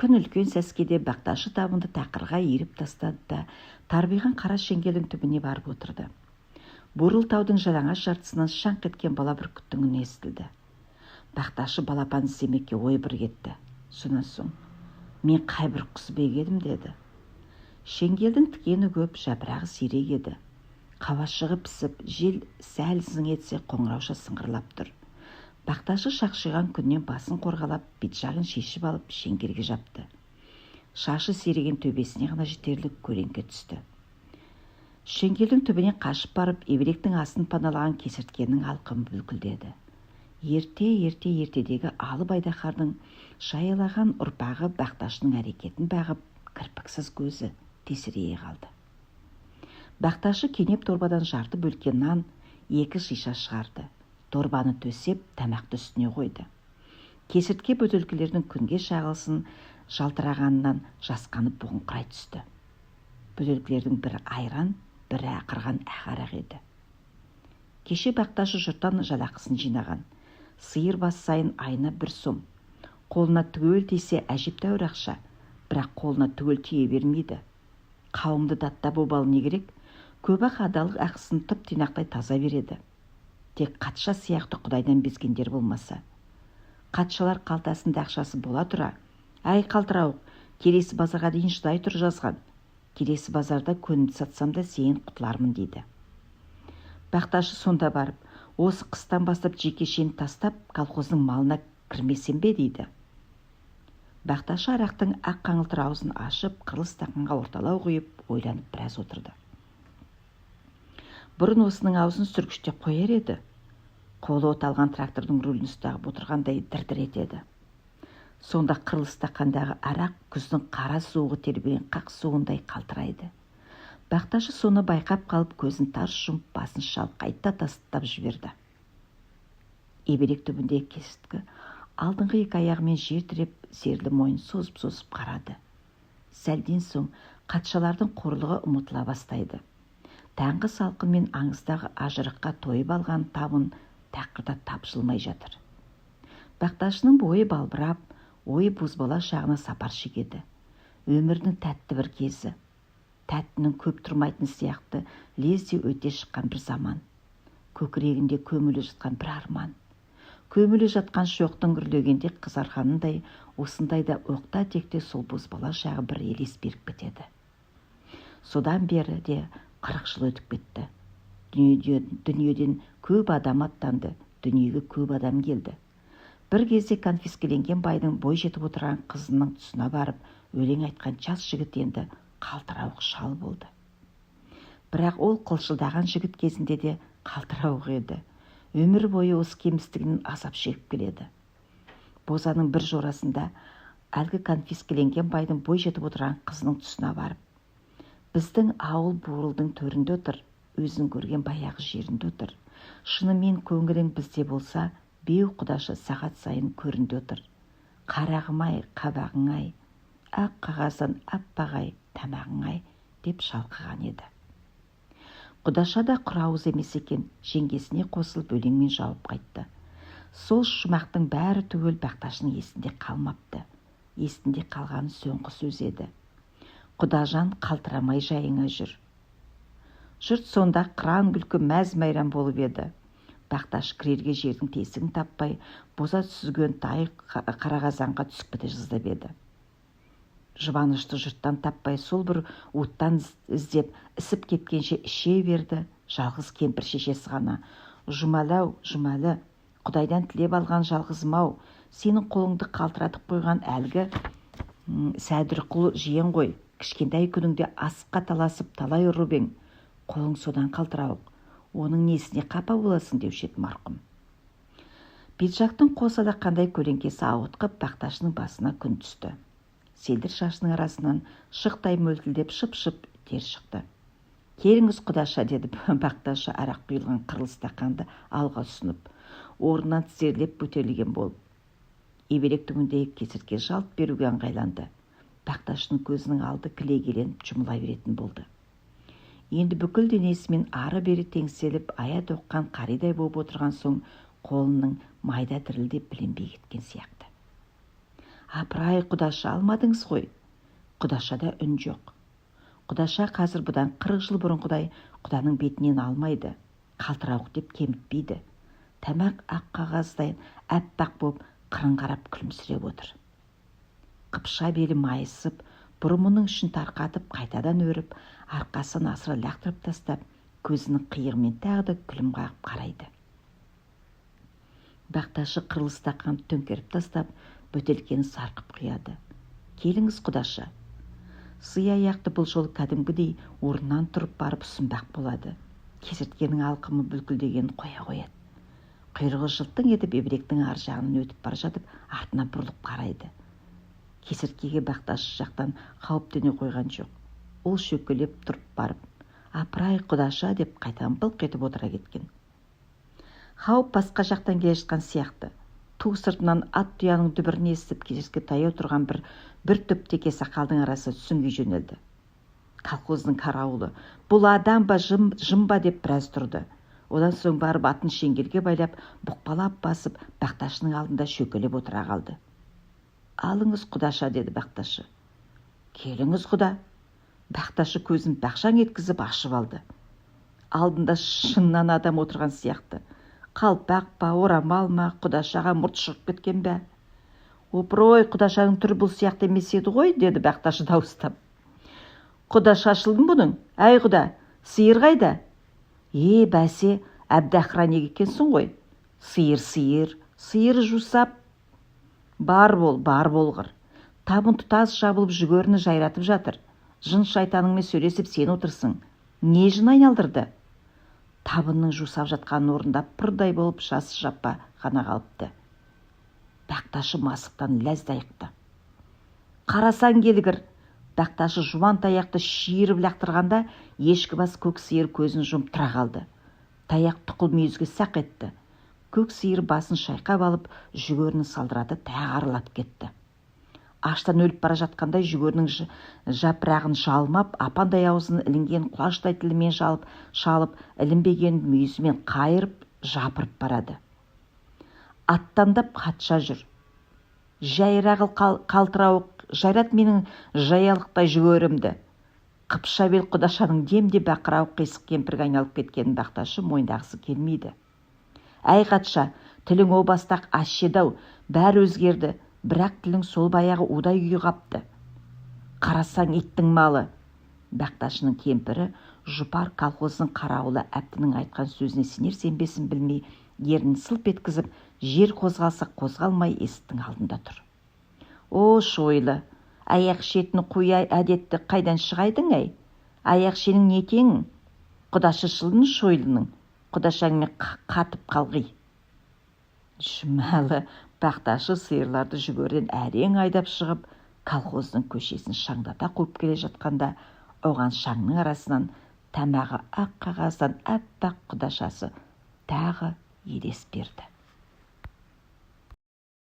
Күн үлкен сәскеде Бақташы табынды тақырға иіріп тастады да, тарбиған қара шеңгелдің түбіне барып отырды. Бурыл таудың жалаңаш жартысынан шаңқ еткен бала бүркіттің үні естілді. Бақташы балапан іздемекке ой бір кетті. Сонан соң: «Мен қай бір құсбегі едім?» – деді. Шеңгелдің тікені көп, жапырағы сирек еді. Қауашығы пісіп, жел сәл зың етсе, қоңыраушыға сыңғырлап тұр. Бақташы шақшиған күннен басын қорғалап, пиджагын шешіп алып, шеңгелге жапты. Шашы сиреген төбесіне ғана жетерлік көлеңке түсті. Шеңгелдің түбіне қашып барып, ебелектің астын паналаған кесірткенің алқымы бүлкілдеді. Ерте, ерте, ертедегі алып айдаһардың шаялаған ұрпағы Бақташының әрекетін бағып, кірпіксіз көзі тесірейе қалды. Бақташы кенеп торбадан жарты бөлке нан, екі шиша шығарды. Торбаны төсеп, тамақты үстіне қойды. Кесіртке бөтелкелердің күнге шағылысын жалтырағанынан жасқанып бұғыңқырай түсті. Бөтелкелердің бірі айран, бірі ақырған ақ арақ еді. Кеше Бақташы жұрттан жалақысын жинаған. Сиыр бас сайын айына 1 сом. Қолына түгел тисе, әжептәуір ақша, бірақ қолына түгел тие бермейді. Қауымды даттап обалы не керек? Көбі-ақ адалдық ақысын тұп-тұйнақтай таза береді, тек Қатша сияқты құдайдан безгендер болмаса. Қатшалар қалтасында ақшасы бола тұра: «Әй, қалтырауық, келесі базарға дейін шыдай тұр, жазған келесі базарда көнімді сатсам да, сен құтылармын», – дейді. Бақташы сонда барып: «Осы қыстан бастап жекешені тастап, колхоздың малына кірмесем бе?» – дейді. Бақташы арақтың ақ қаңылтыр аузын ашып, қырлы стақанға орталау құйып, ойланып біраз отырды. Бұрын осының аузын сүргіштеп қояр еді, қолы оталған трактордың рулін ұстап отырғандай дір-дір етеді. Сонда қырлы стақандағы арақ күздің қара суығы тербеген қақ суындай қалтырайды. Бақташы соны байқап қалып, көзін тарс жұмып, басын шалқайта тастап жіберді. Ебелек түбіндегі кесірткі алдыңғы екі аяғымен жер тіреп, зерлі мойнын созып-созып қарады. Сәлден соң қатшалардың қорлығы ұмытыла бастайды. Таңғы салқын мен аңыздағы ажырыққа тойып алған табын тақырда тапжылмай жатыр. Бақташының бойы балбырап, ойы бозбала шағына сапар шегеді. Өмірдің тәтті бір кезі, тәттінің көп тұрмайтын сияқты, лезде өте шыққан бір заман. Көкірегінде көмілі жатқан бір арман, көмілі жатқан шоқтың үрлегенде қызарғанындай, осындайда оқта-текте сол бозбала шағы бір елес беріп кетеді. Содан бері де 40 жыл өтіп кетті. Дүниеден көп адам аттанды, дүниеге көп адам келді. Бір кезде конфискеленген байдың бой жетіп отырған қызының тұсына барып өлең айтқан жас жігіт енді қалтырауық шал болды. Бірақ ол қылшылдаған жігіт кезінде де қалтырауық еді. Өмір бойы осы кемістігінен азап шегіп келеді. Бозаның бір жорасында әлгі конфискеленген байдың бой жетіп отырған қызының тұсына барып: «Біздің ауыл Бурылдың төрінде отыр, өзің көрген баяғы жерінде отыр. Шынымен көңілің бізде болса, беу, құдаша, сағат сайын көрінде отыр. Қарағым-ай, қабағың-ай, ақ қағаздан аппақ-ай тамағың-ай», – деп шалқыған еді. Құдаша да құр ауыз емес екен, жеңгесіне қосылып өлеңмен жауап қайтты. Сол шумақтың бәрі түгел Бақташының есінде қалмапты. Есінде қалғаны соңғы сөз еді: «Құдажан, қалтырамай жайыңа жүр». Жұрт сонда қыран күлкі, мәз-мейрам болып еді, Бақташы кірерге жердің тесігін таппай, боза сүзген тай қарақазанға түсіп кете жаздап еді. Жұбанышты жұрттан таппай, сол бір уыттан іздеп, ісіп кеткенше іше берді. Жалғыз кемпір шешесі ғана: «Жұмәлі-ау, Жұмәлі, құдайдан тілеп алған жалғызым-ау, сенің қолыңды қалтыратып қойған әлгі Сәдірқұл жиен ғой. Кішкентай күніңде асыққа таласып талай ұрып ең, қолың содан қалтырауық. Оның несіне қапа боласың?» – деуші еді марқұм. Пиджактың қос алақандай көлеңкесі ауытқып, Бақташының басына күн түсті. Селдір шашының арасынан шықтай мөлтілдеп шып-шып тер шықты. «Келіңіз, құдаша», – деді Бақташы арақ құйылған қырлы стақанды алға ұсынып, орнынан тізерлеп көтерілген болып. Ебелек түбіндегі кесіртке жалт беруге ыңғайланды. Бақташының көзінің алды кілегейленіп жұмыла беретін болды. Енді бүкіл денесімен ары-бері теңселіп, аят оқыған қаридай болып отырған соң, қолының майда дірілдеп білінбей кеткен сияқты. Апырай, құдаша, алмадыңыз ғой. Құдашада үн жоқ. Құдаша қазір бұдан 40 жыл бұрынғыдай құданың бетінен алмайды, қалтырауық деп кемітпейді. Тамақ ақ қағаздай әппақ боп қырын қарап күлімсіреп отыр. Қыпша белі майысып, бұрымының ішін тарқатып қайтадан өріп, арқасын асыра лақтырып тастап, көзінің қиығымен тағы да күлім қағып қарайды. Бақташы қырлы стақанды төңкеріп тастап, бөтелкені сарқып құяды. Келіңіз, құдаша. Сый аяқты бұл жолы кәдімгідей орнынан тұрып барып ұсынбақ болады. Кесірткенің алқымы бүлкілдегенін қоя қояды. Құйрығы жылтың етіп ебіректің ар жағынан өтіп бара жатып, артына бұрылып қарайды. Кесірткеге бақташы жақтан қауіп төне қойған жоқ. Ол шөкелеп тұрып барып, апырай, құдаша деп қайтадан былқ етіп отыра кеткен. Қауіп басқа жақтан келе жатқан сияқты. Ту сыртынан ат тұяғының дүбірін естіп, кесіртке таяу тұрған бір түп теке сақалдың арасы сүңги жөнелді. Колхоздың караулы, бұл адам ба, жын ба деп біраз тұрды. Одан соң барып атын шеңгелге байлап, бұқпалап басып, бақташының алдында шөкелеп отыра қалды. Алыңыз, құдаша, деді бақташы. Келіңіз, құда. Бақташы көзін бақшаң еткізіп ашып алды. Алдында шыннан адам отырған сияқты. Қалпақ па, орамал ма, құдашаға мұрт шығып кеткен бе? Опырой, құдашаның түрі бұл сияқты емес еді ғой, деді бақташы дауыстап. Құда шашылдым бұның. Әй, құда, сиыр қайда? Е, бәсе, әбді охранник екенсің ғой. Сиыр, сиыр, сиыр жусап. Бар бол, бар болғыр. Табын тұтас жабылып жүгеріні жайратып жатыр. Жын шайтаныңмен сөйлесіп сен отырсың. Не жын айналдырды? Табынның жусап жатқанын орнында пырдай болып жас жаппа ғана қалыпты. Бақташы масықтан ләззат айықты. Қарасаң келгір. Бақташы жуан таяқты шиырып лақтырғанда ешкі бас көк сиыр көзін жұмып тұра қалды. Таяқ тұқыл мүйізге сақ етті. Көк сиыр басын шайқап алып, жүгеріні салдыратып тағы аралап кетті. Аштан өліп бара жатқандай жүгерінің жапырағын жалмап, апандай аузын ілінген құлаштай тілімен жалып, шалып, ілінбеген мүйізімен қайырып, жапырып барады. Аттандап қатша жүр. Жайрағыл қалтырауық, жайрат менің жаялықтай жүгерімді. Қыпша бел құдашаның демде бақырауық қисық кемпірге айналып кеткенін бақташы мойындағысы келмейді. Әй, қатша, тілің о бастақ ащы еді-ау, бәрі өзгерді, бірақ тілің сол баяғы удай күйі қапты. Қарасаң иттің малы. Бақташының кемпірі жұпар колхоздың қарауылы Әбдінің айтқан сөзіне сенер сенбесін білмей, ернін сылп еткізіп, жер қозғалса қозғалмай есіктің алдында тұр. О, шойлы, аяқ шетін қуя әдетті қайдан шығайдың әй? Аяқ шенің не теңің? Құдашы шылдың шойлының, құдашаңмен қатып қалғи. Жұмәлі бақташы сиырларды жүгерден әрең айдап шығып, колхоздың көшесін шаңдата қуып келе жатқанда, оған шаңның арасынан тамағы ақ қағаздан әппақ құдашасы тағы елес берді.